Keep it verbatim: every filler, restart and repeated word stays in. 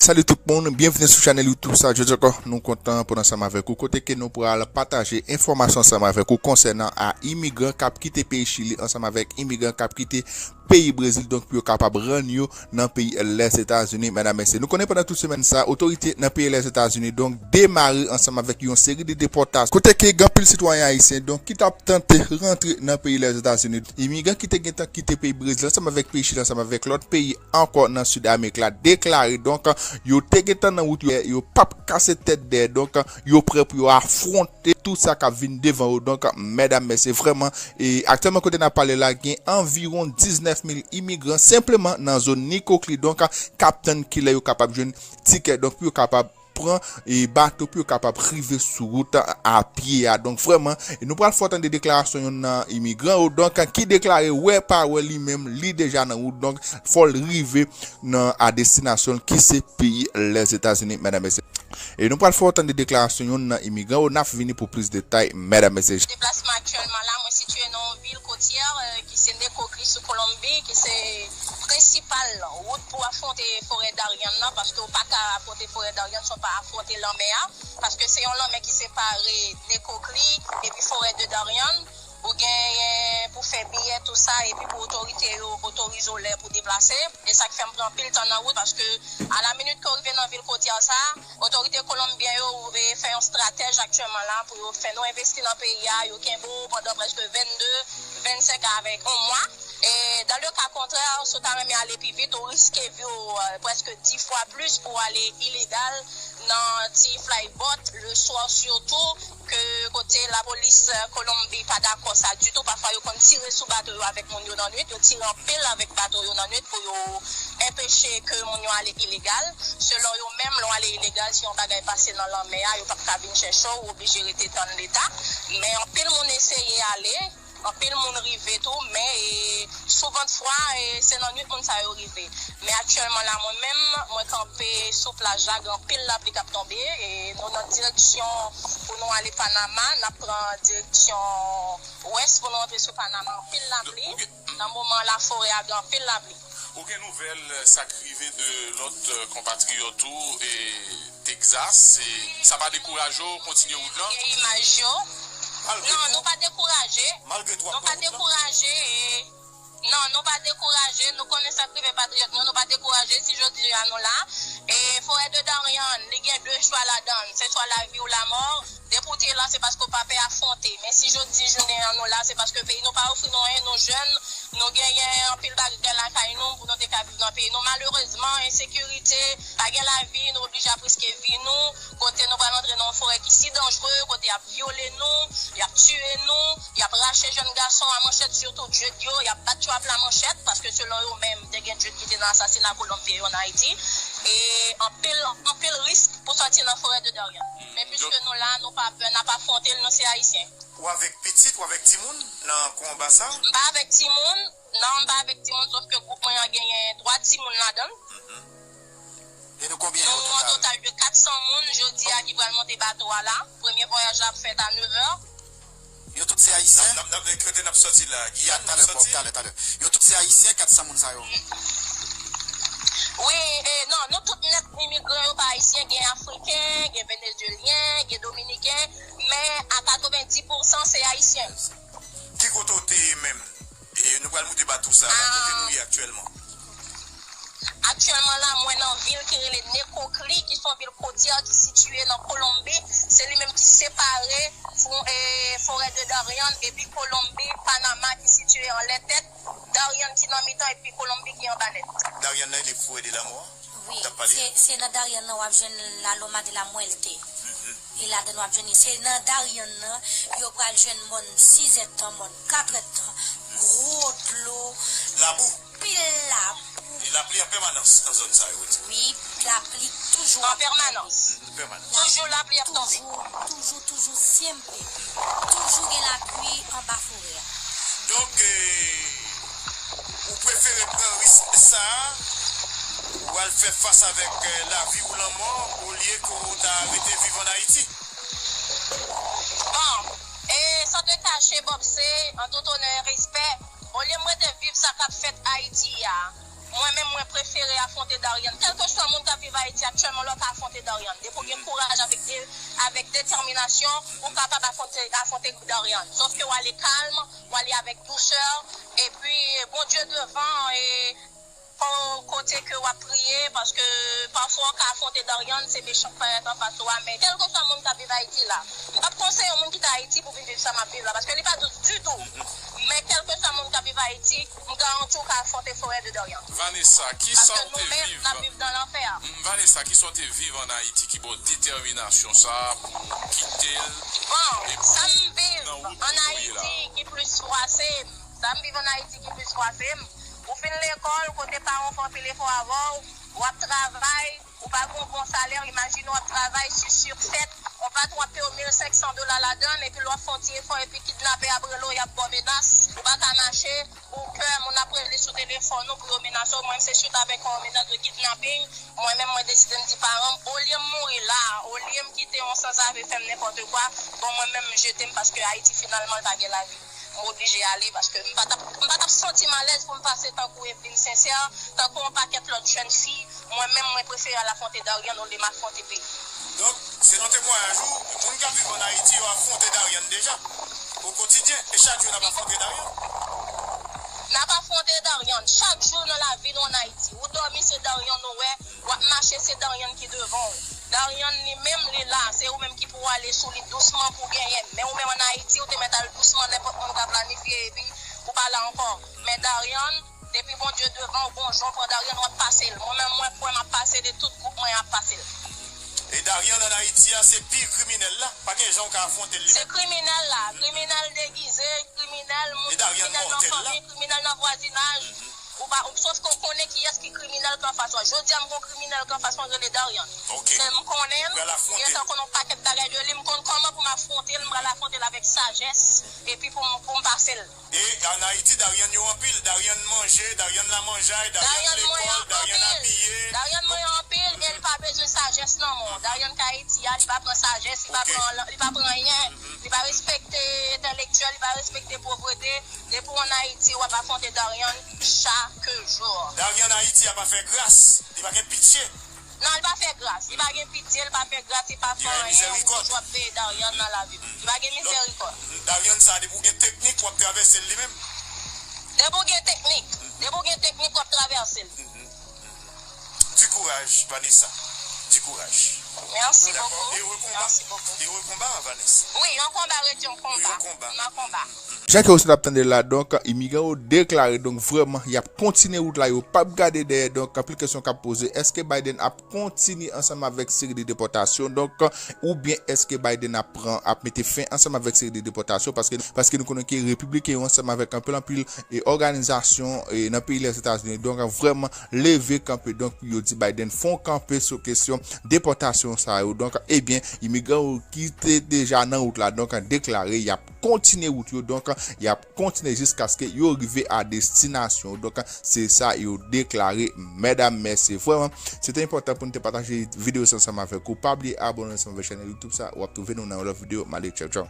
Salut tout moun, byenvini sou chanèl YouTube sa. Jodi ankò, nou kontan pou n ansanm avèk ou, kote ke nou pral pataje enfòmasyon ansanm avèk ou konsènan a imigran k ap kite peyi Chili ansanm avèk imigran k ap kite peyi Brezil, donk pou yo kapab rann yo nan peyi Lèzetazini, medam mesye. Nou konnen pandan tout semèn sa, otorite nan peyi Lèzetazini, donk, demare ansanm avèk yon seri de depòtasyon, kote ke gen anpil sitwayen ayisyen, donk, ki t ap tante rantre nan peyi Lèzetazini. Imigran ki te gentan kite peyi Brezil ansanm avèk peyi Chili, ansanm avèk lòt peyi ankò nan Sid Amerik la, deklare, donk, yo te gentan nan wout yo, yo p ap kase tèt dèyè, donk, yo prè pou yo afwonte tout sa k ap vin devan yo. Donk, medam mesye, vrèman, e aktyèlman kote n ap pale la, gen anviwon diznèf mil imigran senpleman nan zòn Nikokli, donk, k ap tann kilè yo kapab jwenn tikè, donk, pou yo kapab pran e bato pou yo kapab rive sou wout a pye a. Donk, vrèman, e nou pral fè w tande deklarasyon youn nan imigran yo, donk, ki deklare wè pa wè li menm, li deja nan wout, donk, fò l rive nan, a destinasyon l, ki se peyi Lèzetazini, medam mesye. E nou pral fè w tande deklarasyon youn nan imigran yo, n ap vini pou plis detay, medam mesye. Deplasman aktyèlman la, mwen sitiye nan yon vil kotyè, euh, ki se Nekokli sou Kolonbi, ki se prensipal wout pou afwonte forè Darien nan, paske w pa ka afwonte forè Darien san w pa afwonte lanmè a, paske se yon lanmè ki separe Nekokli epi forè de Darien. Ou genyen pou fè biyè, tou sa, epi pou otorite yo otorize w lè pou deplase. E sa k fè m pran anpil tan nan wout, paske a la minit ke w rive nan vil kotyè sa, otorite kolonbyen yo, e, fè yon estratèj aktyèlman la pou yo fè nou envesti nan peyi a. Yo kenbe w pandan prèske vennde, vennsenk avèk yon mwa. E dans le cas contraire, si w ta renmen ale pi vit, ou riske vi w, euh, prèske dis fwa plis pou w ale ilegal nan ti flyboat, le soir surtout, ke kote lapolis, euh, Kolonbi pa dakò sa ditou. Pafwa, yo konn tire sou bato yo avèk moun yo nan nwit. Yo tire anpil avèk bato yo nan nwit pou yo enpeche ke moun yo ale ilegal. Selon yo menm, lè w ale ilegal, si yon bagay pase nan lanmè a, yo p ap ka vin chèche w, ou oblije rete tann Leta. Men anpil moun eseye ale, anpil moun rive tou, men, e, souvantfwa, e, se nan nwit moun sa yo rive. Men aktyèlman la, mwen menm, mwen kanpe sou plaj la, gen anpil lapli k ap tonbe, e nou nan direksyon pou nou ale Panama, n ap pran direksyon wès pou nou antre sou Panama, anpil lapli. Nan moman laforè a, gen anpil lapli. Ou gen nouvèl, euh, sa k rive de lòt, euh, konpatriyòt ou, e Texas, e sa pa dekouraje w kontinye wout lan? Gen imaj yo. Malgre non, tou, nou pa dekouraje. Malgre tou, nou pa dekouraje, e non, nou pa dekouraje. Nou konnen sa k rive patriyòt nou, nou pa dekouraje. Si jodi a nou la, e forè de Darien, li gen de chwa ladan l. Se swa lavi ou lamò. Depi w te la, se paske w pa pè afwonte. Men si jodi jounen an nou la, se paske peyi nou pa ofri nou anyen, nou jèn, nou genyen anpil bagay lakay nou pou nou te ka viv nan peyi nou. Malerezman, ensekirite, pa gen lavi, nou oblije ap riske vi nou, kote nou pral antre nan yon forè ki si danjere, kote y ap vyole nou, y ap tiye nou, y ap rache jèn gason a manchèt, sitou djed yo, y ap bat yo ap la manchèt, paske selon yo menm, te gen djed ki te nan asasina kolonbyen yo an Ayiti. E anpil, anpil risk pou sòti nan forè de Darien. Men piske nou la, nou pa pè, n ap afwonte l, nou se Ayisyen. Ou avèk pitit, ou avèk timoun nan konba sa? M pa avèk timoun, non, m pa avèk timoun, sòf ke gwoup mwen an genyen twa timoun ladan l. Mhm. E nou konbyen an total? Nou an total de kat san moun, jodi a, ki pral monte bato a la. Premye vwayaj la ap fèt a nevè. Yo tout se Ayisyen? N ap, n ap, n ap, kote n ap sòti la? Giyàn n ap sòti? Talè, talè, talè. Yo tout se Ayisyen, kat san moun sa yo? Wi, e, non, nou tout nèt imigran yo pa Ayisyen, gen Afriken, gen Venezyelyen, gen Dominiken, men a katrevenndis pousan se Ayisyen. Ki kote w te ye menm? E nou pral moute bato sa la, kote nou ye aktyèlman? Aktyèlman la, mwen nan vil ki rele Necoclí, ki se yon vil kotyè ki sitiye nan Kolonbi. Se li menm ki separe fon-, e, forè de Darien epi Kolonbi, Panama, ki sitiye anlè tèt. Darien ki nan mitan epi Kolonbi ki anba nèt. Darien nan, li forè de lanmò? Wi, se, se nan Darien nan w ap jwenn la Loma de la Muerte. E ladan w ap jwenn li. Se nan Darien nan, yo pral jwenn mòn sizèdtan, mòn katrèdtan, gwo dlo, labou, pil labou. E lapli an pèmanans nan zòn sa yo, wi. Wi, lapli toujou an pèmanans. An pèmanans. Toujou lapli ap tonbe. Toujou, toujou, toujou, siempre. Toujou gen lapli anba forè a. Donk, e, ou prefere pran risk sa a, ou al fè fas avèk, e, lavi ou lanmò, olye ke w ta rete viv ann Ayiti? Bon, e san te kache, Bob, se, an tout onè e respè, olye m rete viv sa k ap fèt Ayiti a, Mwen menm, mwen prefere afwonte Darian. Kèlkeswa moun k ap viv Ayiti aktyèlman, lè w ka afwonte Darian. Depi w gen kouraj avèk de, avèk detèminasyon, ou kapab afwonte, afwonte Darian. Sòf ke w ale kalm, w ale avèk dousè, epi Bondye devan, e ko-, kote ke w ap priye, paske pafwa w ka afwonte Darian, se mechan k parèt anfas ou a, men kèlkeswa moun k ap viv Ayiti la, m p ap konseye yon moun kite Ayiti pou vin viv sa m ap viv la, paske li pa dous ditou. Men kèlkeswa moun k ap viv Ayiti, m garanti w ka afwonte forè de Darian. Vanessa, kisa w te viv? Paske nou menm, n ap viv nan lanfè a. Mm, Vanessa, kisa w te viv ann Ayiti ki ba w detèminasyon sa a pou w kite l? Bon, sa m viv ann Ayiti ki plis fwase m, sa m viv ann Ayiti ki plis fwase m, ou fin lekòl, kote paran w fè anpil efò avè w, w ap travay, ou pa gen yon bon salè, imajine w ap travay sis sur sèt, yon patwon ap peye w mil senk san dola ladan l, epi lè w ap fè yon ti efò, epi kidnapè ap rele w, y ap ba w menas, ou pa ka mache, ou pè, moun ap rele sou telefòn ou pou yo menase w. Mwen, se swit avèk yon menas de kidnaping, mwen menm, mwen deside m di paran m, olye m mouri la, olye m kite yon sanzave fè m nenpòt kwa, bon, mwen menm, m jete m paske Ayiti, finalman, l pa gen lavi. M oblije ale paske m pa t ap, m pa t ap santi m alèz pou m pase tankou Evelyne Sincère, tankou yon pakèt lòt jèn fi. Mwen menm, mwen prefere al afwonte Darian olye m afwonte peyi. Donk, selon temwayaj ou, moun k ap viv ann Ayiti yo afwonte Darian deja, o kotidyen, e chak jou n ap afwonte Darian. N ap afwonte Darian. Chak jou nan lavi nou ann Ayiti, ou dòmi, se Darian ou wè, w ap mache, se Darian ki devan w. Darian li menm, li la, se ou menm ki pou w ale sou li dousman pou w genyen l. Men ou menm ann Ayiti, ou te mèt al dousman, nenpòt moun ka planifye, epi ou pa la ankò. Men Darian, depi Bondye devan w, gon jan w pran Darian, w ap pase l. Mwen menm, mwen kwè m ap pase l, e tout gwoup mwen ap pase l. E Darian ann Ayiti a, se pi kriminèl la. Pa gen jan w ka afwonte l li menm. Se kriminèl la, kriminèl degize, kriminèl, moun, kriminèl nan fanmi, kriminèl nan vwazinaj. Ou pa, ou, sòf ke w konnen kiyès ki kriminèl k anfas ou a. Jodi a, m gon kriminèl k anfas mwen, rele Darian. Se m konnen l, m gentan konnen yon pakèt bagay de li, m konn kòman pou m afwonte l, m pral afwonte l avèk sajès, epi pou m, pou m pase l. E ann Ayiti, Darian yo anpil. Darian manje, Darian lamanjay, Darian lekòl, Darian abiye. Darian mwen anpil, e l pa bezwen sajès nan men w. Darian k Ayiti a, li pa pran sajès, li pa pran, li pa pran anyen. Li pa respekte entèlektyèl, li pa respekte pwoprete. Depi w ann Ayiti, w ap afwonte Darian chak jou. Darian Ayiti a pa fè gras, li pa gen pitye. Non, li pa fè gras. Li pa gen pitye, li pa fè gras, li pa fè anyen. Ou toujou ap veye Darian nan lavi m. Li pa gen mizèrikòd. Darian sa, depi w gen teknik, w ap travèse l li menm. Depi w gen teknik. Depi w gen teknik, w ap travèse l. Du courage, Vanessa. Du courage. Merci beaucoup. Merci beaucoup. Heureux combat, Vanessa. Wi, yon konba rete yon konba. Yon konba. Nan konba. Jan ke w sot ap tande la, donk, imigran yo deklare, donk, vrèman, y ap kontinye wout la, yo p ap gade dèyè, donk, anpil kesyon k ap poze, èske Biden ap kontinye ansanm avèk seri de depòtasyon, donk, oubyen èske Biden ap pran, ap mete fen ansanm avèk seri de depòtasyon, paske, paske nou konnen ke repibliken yo ansanm avèk anpil, anpil, e, òganizasyon, e, nan peyi Lèzetazini, donk, vrèman leve kanpe, donk, pou yo di Biden fè yon kanpe sou kesyon depòtasyon sa yo, donk, ebyen, imigran yo ki te deja nan wout la, donk, deklare y ap kontinye wout yo, donk, y ap kontinye jiskaske yo rive a destinasyon yo. Donk, se sa yo deklare, medam, mesye. Vrèman, se te enpòtan pou nou te pataje videyo sa ansanm avèk ou. Pa bliye abòne ansanm avèk chanèl YouTube sa. W ap twouve nou nan yon lòt videyo. M ale, tchaw, tchaw.